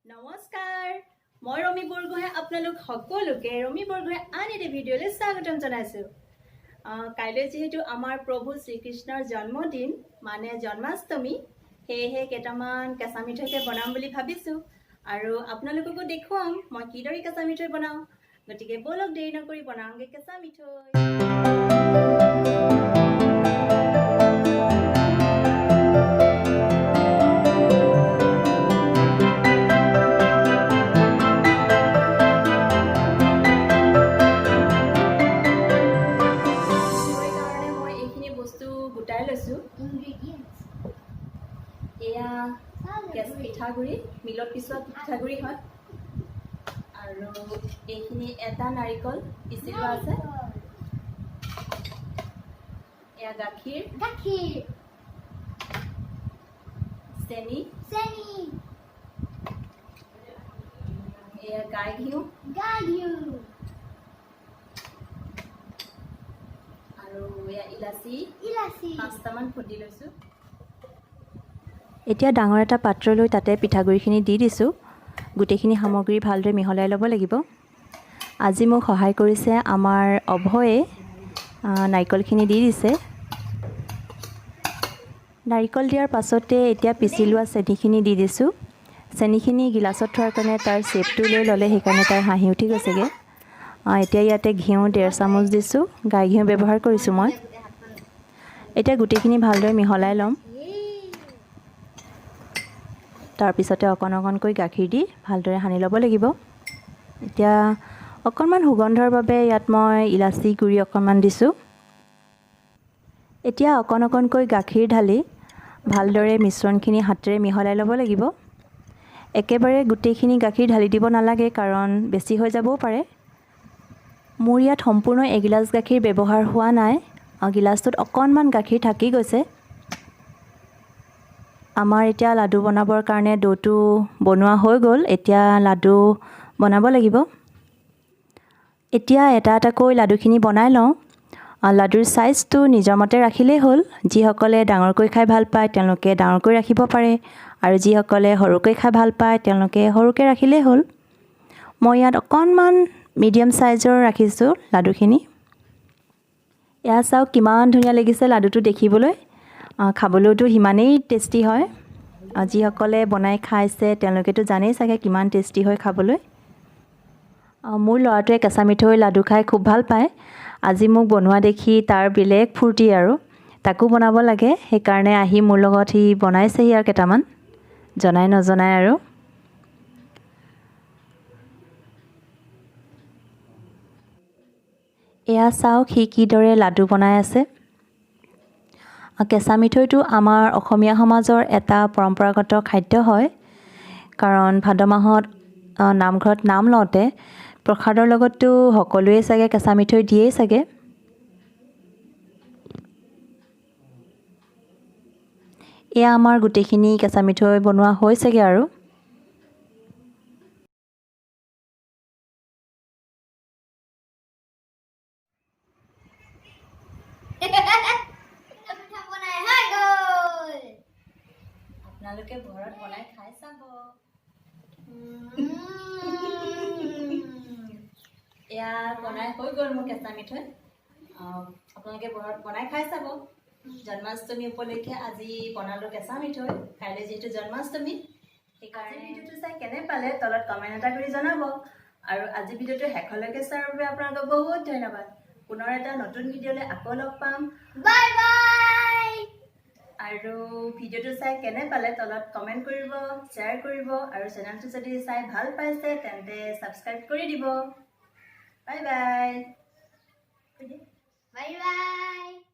নমস্কাৰ, মই ৰমি বৰগোহাঁই। আপোনালোক সকলোকে ৰমি বৰগোহাঁই আন এটি ভিডিঅ'লৈ স্বাগতম জনাইছোঁ। কাইলৈ যিহেতু আমাৰ প্ৰভু শ্ৰীকৃষ্ণৰ জন্মদিন, মানে জন্মাষ্টমী, সেয়েহে কেইটামান কেঁচা মিঠৈকে বনাম বুলি ভাবিছোঁ আৰু আপোনালোককো দেখুৱাম মই কিদৰে কেঁচা মিঠৈ বনাওঁ। গতিকে ব'লক, দেৰি নকৰি বনাওঁগৈ কেঁচা মিঠৈ। মিঠৈৰ কাৰণে মই এইখিনি বস্তু গোটাই লৈছোঁ। Ingredients. এয়া পিঠাগুড়ি, মিলত পিছোৱা পিঠাগুড়ি হয়। আৰু এইখিনি এটা নাৰিকল পিচি লোৱা আছে। এয়া গাখীৰ, গাখীৰ, চেনি, চেনি, এয়া গাই ঘিউ, গাই ঘিউ, আৰু এয়া ইলাচি, ইলাচি। 5টামান খুন্দি লৈছোঁ। এতিয়া ডাঙৰ এটা পাত্ৰ লৈ তাতে পিঠাগুড়িখিনি দি দিছোঁ। গোটেইখিনি সামগ্ৰী ভালদৰে মিহলাই ল'ব লাগিব। আজি মোক সহায় কৰিছে আমাৰ অভয়ে। নাৰিকলখিনি দি দিছে। নাৰিকল দিয়াৰ পাছতে এতিয়া পিচি লোৱা চেনিখিনি দি দিছোঁ। চেনিখিনি গিলাচত থোৱাৰ কাৰণে তাৰ শ্বেপটো লৈ ল'লে, সেইকাৰণে তাৰ হাঁহি উঠি গৈছেগৈ। এতিয়া ইয়াতে ঘিউ 1.5 চামুচ দিছোঁ। গাই ঘিউ ব্যৱহাৰ কৰিছোঁ মই। এতিয়া গোটেইখিনি ভালদৰে মিহলাই ল'ম। তাৰপিছতে অকণ অকণকৈ গাখীৰ দি ভালদৰে সানি ল'ব লাগিব। এতিয়া অকণমান সুগন্ধৰ বাবে ইয়াত মই ইলাচি গুড়ি অকণমান দিছোঁ। এতিয়া অকণ অকণকৈ গাখীৰ ঢালি ভালদৰে মিশ্ৰণখিনি হাতেৰে মিহলাই ল'ব লাগিব। একেবাৰে গোটেইখিনি গাখীৰ ঢালি দিব নালাগে, কাৰণ বেছি হৈ যাবও পাৰে। মোৰ ইয়াত সম্পূৰ্ণ এগিলাচ গাখীৰ ব্যৱহাৰ হোৱা নাই, গিলাচটোত অকণমান গাখীৰ থাকি গৈছে। আমাৰ এতিয়া লাডু বনাবৰ কাৰণে দৈটো বনোৱা হৈ গ'ল। এতিয়া লাডু বনাব লাগিব। এতিয়া এটা এটাকৈ লাডুখিনি বনাই লওঁ। লাডুৰ চাইজটো নিজৰ মতে ৰাখিলেই হ'ল। যিসকলে ডাঙৰকৈ খাই ভাল পায়, তেওঁলোকে ডাঙৰকৈ ৰাখিব পাৰে আৰু যিসকলে সৰুকৈ খাই ভাল পায়, তেওঁলোকে সৰুকৈ ৰাখিলেই হ'ল। মই ইয়াত অকণমান মিডিয়াম চাইজৰ ৰাখিছোঁ লাডুখিনি। এয়া চাওক, কিমান ধুনীয়া লাগিছে লাডুটো দেখিবলৈ। খাবলৈওতো সিমানেই টেষ্টি হয়। যিসকলে বনাই খাইছে, তেওঁলোকেতো জানেই চাগে কিমান টেষ্টি হয় খাবলৈ। মোৰ ল'ৰাটোৱে কেঁচা মিঠৈ লাডু খাই খুব ভাল পায়। আজি মোক বনোৱা দেখি তাৰ বেলেগ ফূৰ্তি আৰু তাকো বনাব লাগে। সেইকাৰণে আহি মোৰ লগত সি বনাইছেহি আৰু কেইটামান, জনাই নজনাই আৰু। এয়া চাওক, সি কিদৰে লাডু বনাই আছে। কেঁচা মিঠৈটো আমাৰ অসমীয়া সমাজৰ এটা পৰম্পৰাগত খাদ্য হয়, কাৰণ ভাদ মাহত নামঘৰত নাম লওঁতে প্ৰসাদৰ লগততো সকলোৱে চাগে কেঁচা মিঠৈ দিয়েই চাগে। এয়া আমাৰ গোটেইখিনি কেঁচা মিঠৈ বনোৱা হৈছেগৈ আৰু। পিঠা বনাই হৈ গ'ল। আপোনালোকে ঘৰত বনাই খাই চাব। এয়া বনাই হৈ গ'ল মোৰ কেঁচা মিঠৈ। আপোনালোকে ঘৰত বনাই খাই চাব। জন্মাষ্টমী উপলক্ষে আজি বনালোঁ কেঁচা মিঠৈ। কাইলৈ যিহেতু জন্মাষ্টমী, সেইকাৰণে। ভিডিঅ'টো চাই কেনে পালে তলত কমেণ্ট এটা কৰি জনাব আৰু আজি ভিডিঅ'টো শেষলৈকে চোৱাৰ বাবে আপোনালোকক বহুত ধন্যবাদ। পুনৰ এটা নতুন ভিডিঅ'লৈ আকৌ লগ পাম। Bye bye. আৰু ভিডিঅ'টো চাই কেনে পালে তলত কমেণ্ট কৰিব, শ্বেয়াৰ কৰিব আৰু চেনেলটো যদি চাই ভাল পাইছে, তেন্তে ছাবস্ক্ৰাইব কৰি দিব। Bye bye. Bye bye.